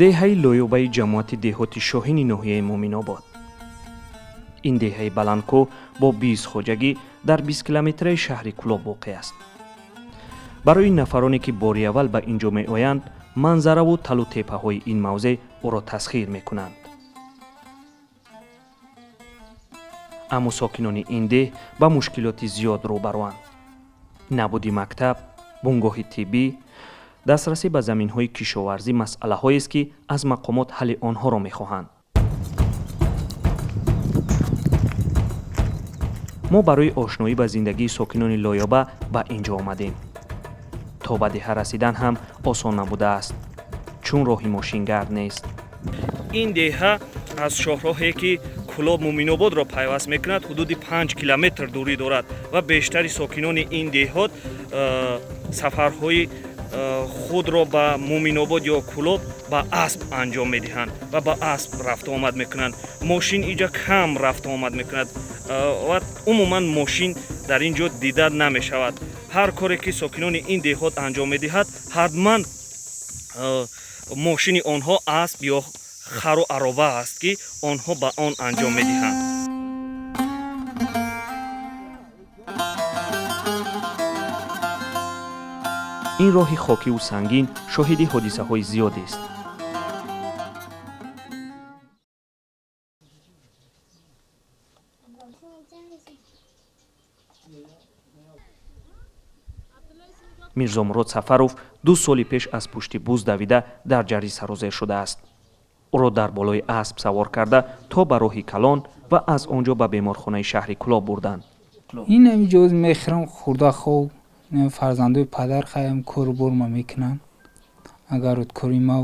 Деҳаи Лоёбаи ҷамоати деҳоти Шоҳини ноҳияи Муъминобод. Ин деҳаи баландкӯҳ бо 20 хоҷагӣ дар 20 километраи шаҳри Кӯлоб воқеъ аст. Барои нафароне, ки бори аввал ба ин ҷо меоянд, манзараву талу теппаҳои ин мавзеъ ӯро тасхир мекунанд. Аммо сокинони ин деҳ ба мушкилоти зиёд рӯбаруанд: набуди мактаб, бунгоҳи тиббӣ, дастрасӣ ба заминҳои кишоварзӣ масъалаҳоест, ки аз мақомот ҳалли онҳоро мехоҳанд. Мо барои ошноӣ ба зиндагии сокинони Лоёба ба ин ҷо омадем. То ба деҳа расидан ҳам осон набудааст, чун роҳи мошингард нест. Ин деҳа аз шоҳроҳе, ки Кӯлоб Муъминободро пайваст мекунад, ҳудуди 5 километр дурӣ дорад ва бештари сокинони ин деҳот сафарҳои худро ба Муъминобод ё Кӯлоб ба асп анҷом медиҳанд ва ба асп рафтуомад мекунанд. Мошин инҷа кам рафтуомад мекунад ва умуман мошин дар ин ҷо дида намешавад. Ҳар коре, ки сокинони ин деҳот анҷом медиҳад, ҳатман мошини онҳо асп ё хару ароба аст, ки онҳо ба он анҷом медиҳанд. Ин роҳи хокиву сангин шоҳиди ҳодисаҳои зиёдест. Мирзомурод Сафаров 2 соли пеш аз пушти буз давида дар ҷарӣ сарозер шудааст. Ӯро дар болои асп савор карда то ба роҳи калон ва аз он ҷо ба беморхонаи шаҳри Кӯлоб бурданд. Ин ҳамин ҷоз мехӯрам, хӯрда, хоб. Фарзандои падар хаям кору борма мекунанд, агарудкори ма,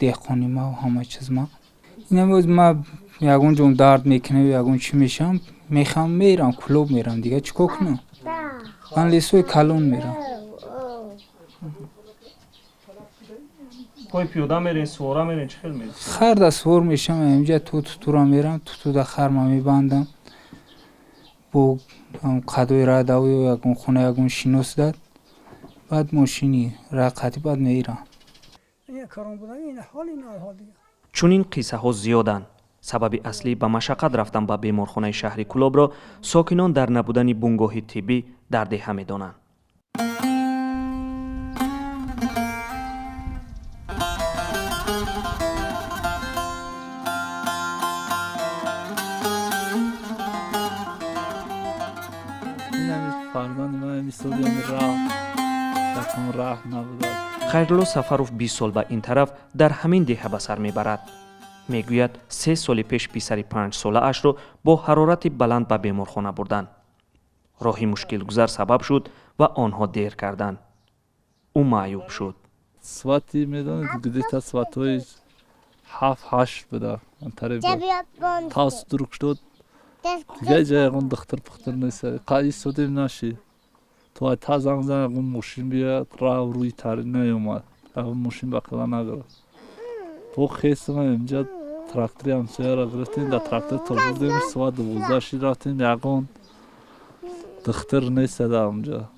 деҳқони ма, ҳама чиз ма. Ин ма ягон ҷом дард мекунад, ягон чӣ мешавам, мехам, мерам Кӯлоб, мерам. Дига чӣ кор кунам? Ман лесои калон мерам. Пой пиёда мерен, сувора мерен, чӣ хел мерен? Харда сувор мешавам. Инҷа то Тутура мерам, Тутуда харма мебандам, бо қадои радавӣ ягон хона, ягон шинос дад, баъд мошини рақати, баъд мерам. Чунин қиссаҳо зиёданд. Сабаби аслӣ ба машаққат рафтан ба беморхонаи шаҳри Кӯлобро сокинон дар набудани бунгоҳи тиббӣ дар деҳа медонанд. Хайрулло Сафаров 20 сол ба ин тараф дар ҳамин деҳа ба сар мебарад. Мегӯяд, 3 соли пеш писари 5-солаашро бо ҳарорати баланд ба беморхона бурданд. Роҳи мушкилгузар сабаб шуд ва онҳо дер карданд, ӯ маъюб шуд. Свати медонед, где-то сватҳои 7-8 буда. Тас дурук шуд, дига ҷа ягон духтур пухтур нест. Истодем, нашид. То та занг зан, ягон мошин биёяд, рав рӯи тари наёмад, ягон мошин ба қила нагирад. Бо хестам, инҷа трактори ҳамсояро гирифтем, дар трактор то бурдем. Соат 12 шид, рафтем, ягон духтур нест дар онҷа.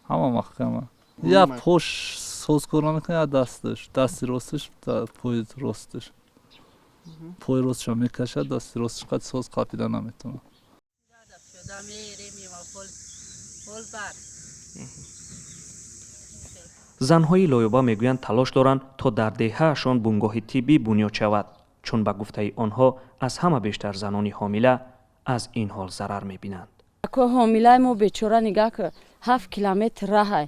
Ҳама маҳкама. Як пош соз кор намекунад, як дасташ, дасти росташ, пои росташ. Пои росташо мекашад, дасти росташ қад соз қапида наметавонад. Занҳои Лоёба мегӯянд, талош доранд, то дар деҳаашон бунгоҳи тиббӣ бунёд шавад, чун ба гуфтаи онҳо аз ҳама бештар занони ҳомила аз ин ҳол зарар мебинанд. Ко ҳомилаи мо бечора, нигаҳ ки 7 километр раҳай.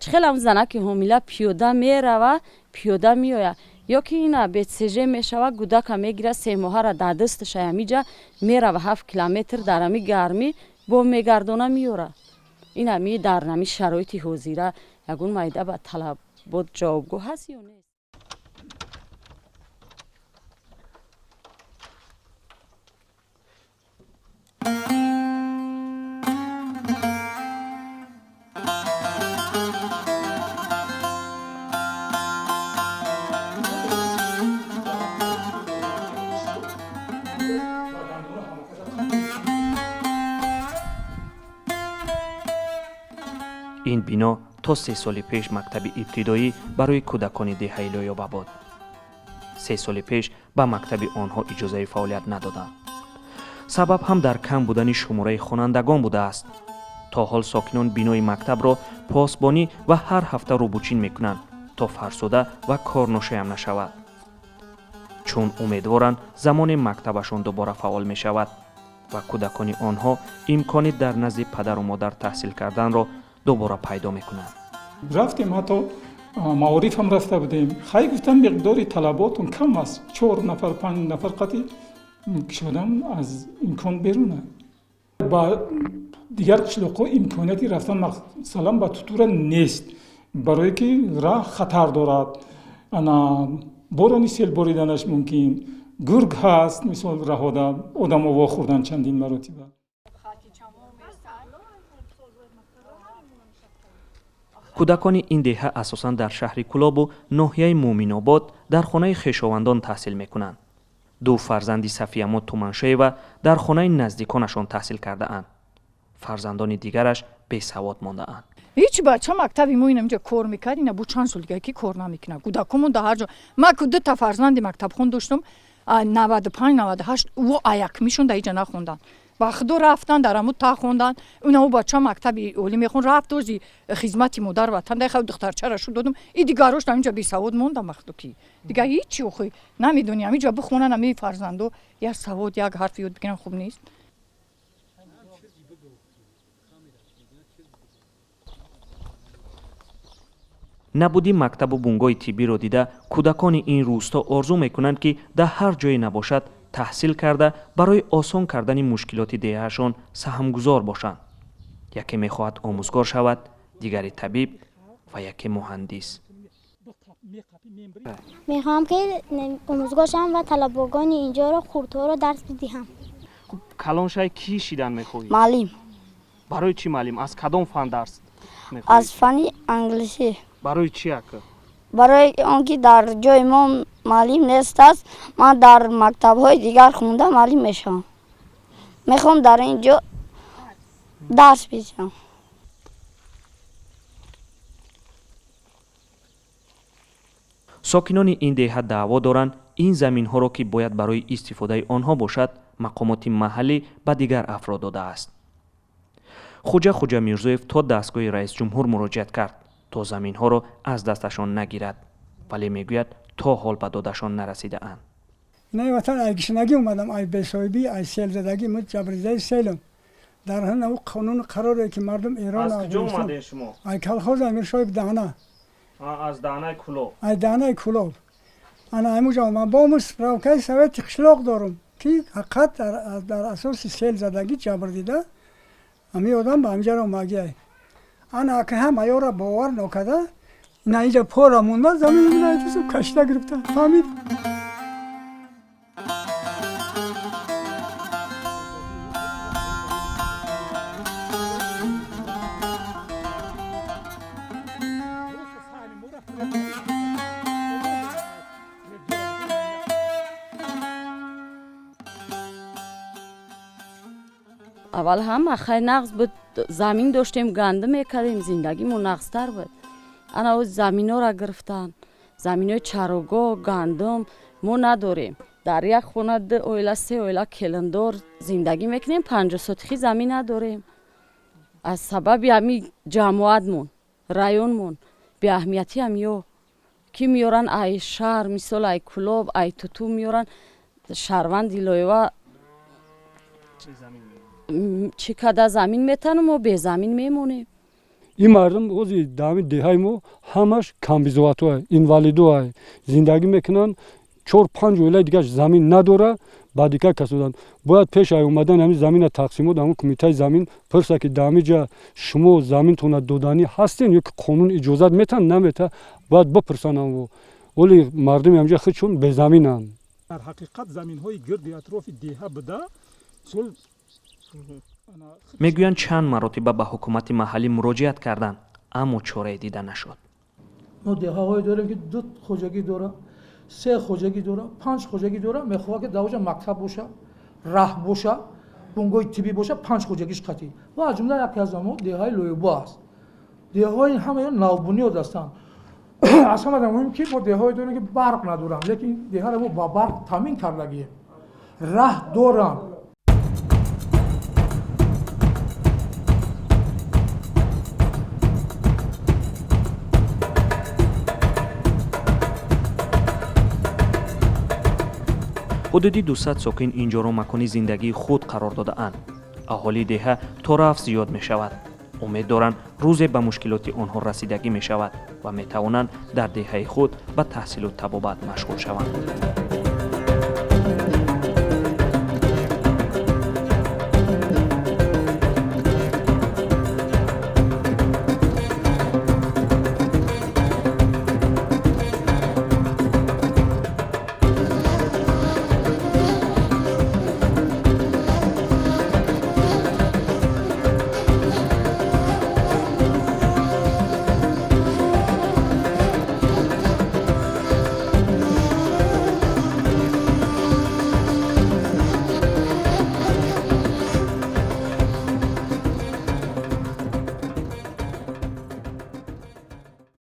Чӣ хелам занаки ҳомила пиёда мерава, пиёда меояд? Ё ки ина БЦЖ мешава, гудака мегира, 3 моҳара дар дасташа, ҳамиҷа мерава 7 километр дар ҳами гармӣ, бо мегардона меёра. Ин ҳами дар ҳами шароити ҳозира ягон майда ба талабот ҷавобгӯ ҳаст ё нест? Ин бино То 3 соли пеш мактаби ибтидоӣ барои кӯдакони деҳаи Лоёба буд. 3 соли пеш ба мактаби онҳо иҷозаи фаъолият надоданд. Сабаб ҳам дар кам будани шумораи хонандагон будааст. То ҳол сокинон бинои мактабро посбонӣ ва ҳар ҳафта рӯбучин мекунанд, то фарсуда ва корношоям нашавад. Чун умедворанд, замоне мактабашон дубора фаъол мешавад ва кӯдакони онҳо имкони дар назди падару модар таҳсил карданро дубора пайдо мекунанд. Рафтем, ҳатто маориф ҳам рафта будем. Хай, гуфтам, миқдори талаботон кам аст, 4 нафар, 5 нафар қатъи кушодан аз имкон берун. Ба дигар қишлоқҳо имконияти рафтан, масалан, ба Тутура нест, барое ки раҳ хатар дорад, ана борони сел бориданаш мумкин, гург ҳаст, мисол раҳода одамо вохӯрдан чандин маротиба. Кӯдакони ин деҳа асосан дар шаҳри Кӯлобу ноҳияи Муъминобод дар хонаи хешовандон таҳсил мекунанд. 2 фарзанди Сафиямо Туманшоева дар хонаи наздиконашон таҳсил кардаанд. Фарзандони дигараш бесавод мондаанд. Ҳеҷ бача мактаби мо инамҷа кор мекард, ина бу чанд сол дига ки кор намекунад. Кӯдакомон дар ҳар ҷо. Ман ку 2 та фарзанди мактабхон доштам, 95, 98, ӯ аякмишон дар иҷа нахонданд. Ба худо рафтан, дар аму та хондан. Уна ӯ бача мактаби олӣ мехон, рафт ози хизмати модар ватан. Дай хав духтарчара шу додум. И дигарош дар инҷа бесавод мондам, ба худо ки. Дига ҳичи охи намедонӣ, ҳаминҷа бихонан ҳамаи фарзандо як савод, як ҳарф ёд бигиран, хуб нест. Набуди мактабу бунгоҳи тиббиро дида, кӯдакони ин рӯсто орзу мекунанд, ки дар ҳар ҷое набошад таҳсил карда, барои осон кардани мушкилоти деҳаашон саҳмгузор бошанд. Яке мехоҳад омӯзгор шавад, дигаре табиб ва яке муҳандис. Мехоҳам ки омӯзгор шавам ва талабагони инҷоро, хурдҳоро дарс бидиҳам. Калоншай кӣ шидан мехоҳӣ? Маълим. Барои чӣ маълим? Аз кадом фан дарс мехоҳӣ? Аз фани англисӣ. Барои чӣ ака? Барои он ки дар ҷои мо маълим нест аст, ман дар мактабҳои дигар хонда маълим мешавам. Мехоҳам дар ин ҷо дарс бидиҳам. Сокинони ин деҳа даъво доранд, ин заминҳоро, ки бояд барои истифодаи онҳо бошад, мақомоти маҳаллӣ ба дигар афрод додааст. Хуҷа Хуҷамирзоев то дастгоҳи раисҷумҳур муроҷиат кард, то заминҳоро аз дасташон нагирад, вале мегӯяд, то ҳол ба додашон нарасидаанд. Инаи ватан ай гишнагӣ омадам, ай бесоҳибӣ, ай селзадагӣ, мо ҷабрдидаи селам. Дар ҳана ӯ қонуну қароре ки мардум Эрон Аз куҷо омадем шумо? Ай колхоз Амиршоҳиб Даҳна. Аз Даҳнаи Кӯлоб? Ай Даҳнаи Кӯлоб. Ана ҳамуҷа омадам. Бо мо справкаи совети қишлоқ дорум, ки ҳақиқат дар асоси селзадагӣ ҷабрдида ҳамин одам ба ҳамҷаро омагиай. Ана ака ҳам аёра бовар нокарда, ина инҷа пора монда, замин кашида гирифта. Фаҳмид? Аввал ҳама хай нағз буд, замин доштем, гандум мекардем, зиндагимон нағзтар буд. Ана о заминҳоро гирифтан, заминҳои чарогоҳ, гандум мо надорем. Дар як хона 2 оила, 3 оила келиндор зиндагӣ мекунем, 50 сотихи замин надорем. Аз сабаби ҳами ҷамоатмон, районмон беаҳамиятӣ ҳамиё ки меёранд ай шаҳр, мисол ай Кӯлоб, ай Туту меёранд, шаҳрванди Лоева чӣ када замин метану мо безамин мемонем. Ин мардум ози даҳами деҳаи мо ҳамаш камбизоатҳое, инвалидоае зиндагӣ мекунанд. 4-5 оилаи дигар замин надора, ба дигар кас доданд. Бояд пеш ай омадан ҳамин замина тақсимот, ҳамин кумитаи замин пурса, ки даҳами ҷа шумо заминтона доданӣ ҳастен ё ки қонун иҷозат метан намета, бояд бипурсанд. Оли мардуми ҳамҷа худшон безаминанд. Дар ҳақиқат заминҳои гирди атрофи деҳа буда сол. Мегӯянд, чанд маротиба ба ҳукумати маҳаллӣ муроҷиат карданд, аммо чорае дида нашуд. Мо деҳаҳое дорем, ки 2 хоҷагӣ дора, 3 хоҷагӣ дора, 5 хоҷагӣ дора, мехоҳад, ки дар оҷа мактаб боша, раҳ боша, бунгоҳи тиббӣ боша, 5 хоҷагиш қатъӣ. Ва аз ҷумла яке аз онҳо деҳаи Лоёбо аст. Деҳаҳои ҳамаи навбунёд ҳастанд. Аз ҳама муҳим ки мо деҳаҳое дорем, ки барқ надоранд, лекин деҳаро мо ба барқ таъмин кардагием, раҳ доранд. Ҳудуди 200 сокин инҷоро макони зиндагии худ қарор додаанд. Аҳолии деҳа то рафт зиёд мешавад. Умед доранд, рӯзе ба мушкилоти онҳо расидагӣ мешавад ва метавонанд дар деҳаи худ ба таҳсилу табобат машғул шаванд.